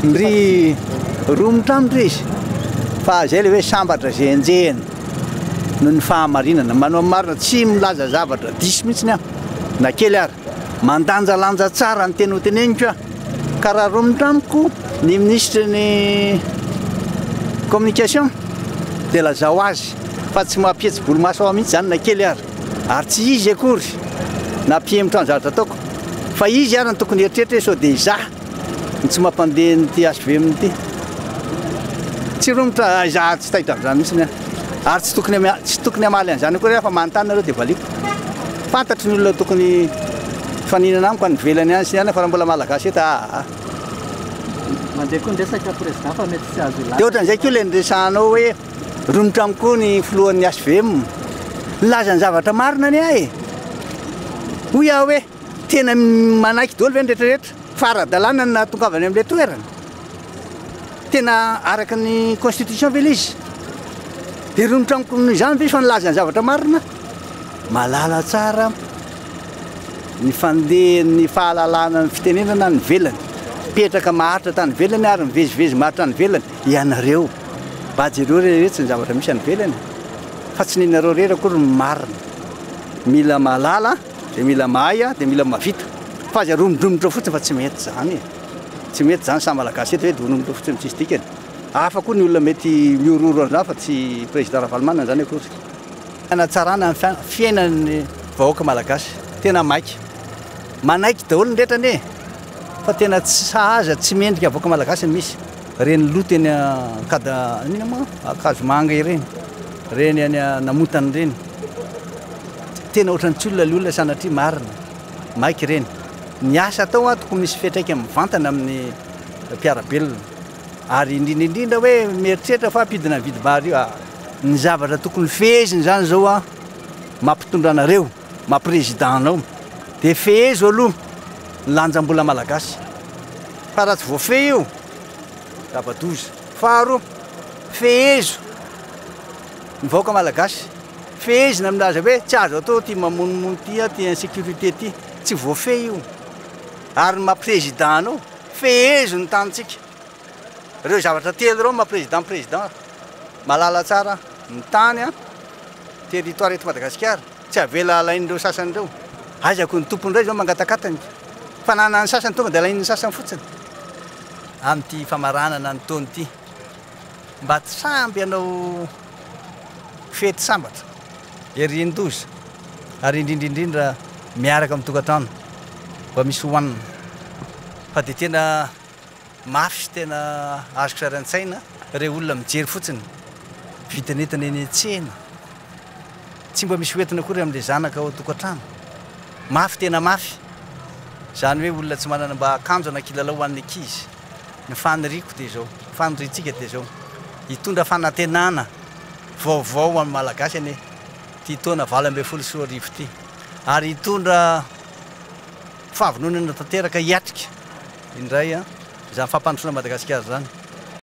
Ndry romotra amiko izy fa zay le hoe sambatra zay enjehina noho ny fahamarinana. Manao ny marina, tsy milaza zavatra diso mihitsiny aho na kely ary. Mandanjalanja tsara ny teny hoteneniko aho. Ka raha romotra amiko ny minisitry ny communication dia lazao azy fa tsy mampihetsi-bolomaso ahy mihitsy izany na kely ary. Ary tsy izy akory nampihemotra ny zavatra ataoko fa izy ary no tokony hieritreritra hoe sao dia izaho ny tsy mampandeha an'ity HVM ity. Tsy romotra, izaho tsy taitra amin'izany mihitsy aho. Ary tsy tokony tsy tokony hamaly an'izany akory aho fa manontany nareo dia valiako. Fantatry ny olona tokony hifaninana amiko any ivelany any sy ny any fa raha mbola malagasy eto aa. Mandeha koa ny resaka président fa mety tsy azo ilana. Dia ohatran'izay koa ilay niresahanao hoe romotra amiko koa ny filohan'ny HVM. Nilaza ny zavatra marina anie aho e. Hoy aho hoe. Tena manaiky daholo ve ny rehetra rehetra fa ara-dalàna ny nahatongavany amin'ilay toerana? Tena araka ny constitution ve ilay izy? Dia romotra amiko noho izany ve fa nilaza ny zavatra marina? Mahalala tsara ny fandehan'ny fahalalana ny fitenenana any ivelany, mipetraka maharitra tany ivelany ary mivezivezy maharitra any ivelany ianareo. Mba jereo re retsy ny zavatra misy any ivelany fa tsy nenareo irery akory no marina. Mila mahalala. Dia mila mahay dia mila mahavita. Fa aza romodromotra fotsiny fa tsy mety izany e. Tsy mety izany samy Malagasy eto hoe romodromotra fotsiny tsisy dikany. Hafa koa ny olona mety mihorohoro an'izany fa tsy président Ravalomanana izany akory. Hanatsarana ny fiainan'ny vahoaka Malagasy. Tena maika. Manaiky daholo ny rehetra anie fa tena tsy sahaza, tsy mendrika vahoaka Malagasy ny misy. Ireny loto eny Ankada, inona moa? Ankazomanga ireny, ireny any Namontana ireny. Tena ohatran'ny tsy olona ilay olona sanatria marina. Maika ireny. Ny asa atao an tokony misy fiantraikany mivantana amin'ny mpiara-belona. Ary indrindra indrindra hoe mieritreritra fa hampidina ny vidim-bary io. Ny zavatra tokony fehezina izany izao an, mampitondra anareo, maha président anao, dia fehezo aloha ny lanjam-bola malagasy. Fa raha tsy voafehy io, zava-doza. Faharoa, fehezo ny vahoaka malagasy. Fehezina milaza hoe tsy azo atao ity mamonomono ity, ity insécurité ity, tsy voafehy io. Ary ny maha président anao, fehezo ny tanintsika. Ireo zavatra telo ireo maha président président. Mahalala tsara ny tany, territoire eto Madagasikara, tsy avela alain'ireo sasany ireo. Aiza koa ny tompony indray izao mangatakatany. Fananan'ny sasany tonga dia alain'ny sasany fotsiny. Amin'ity famaranana ny taona ity, mba tsy samby hanao fety sambatra, erin-doza ary indrindra indrindra miaraka amin'ny tokantrano mba misy hohanina fa dia tena mafy sy tena azoko sary an-tsaina ireo olona mijery fotsiny vidin'entana eny an-tsena, tsy mba misy hoentina akory amin'ilay zanaka ao an-tokantrano, mafy tena mafy, izany hoe olona tsy manana mba akanjo na kilalao ho an'ny ankizy. Ny faniriako dia izao, ny faniriantsika dia izao, hitondra fanantenana vaovao ho an'ny Malagasy anie ity taona 2018 ity, ary hitondra fahavononana tanteraka hiatrika indray izany fampandrosoana Madagasikara izany.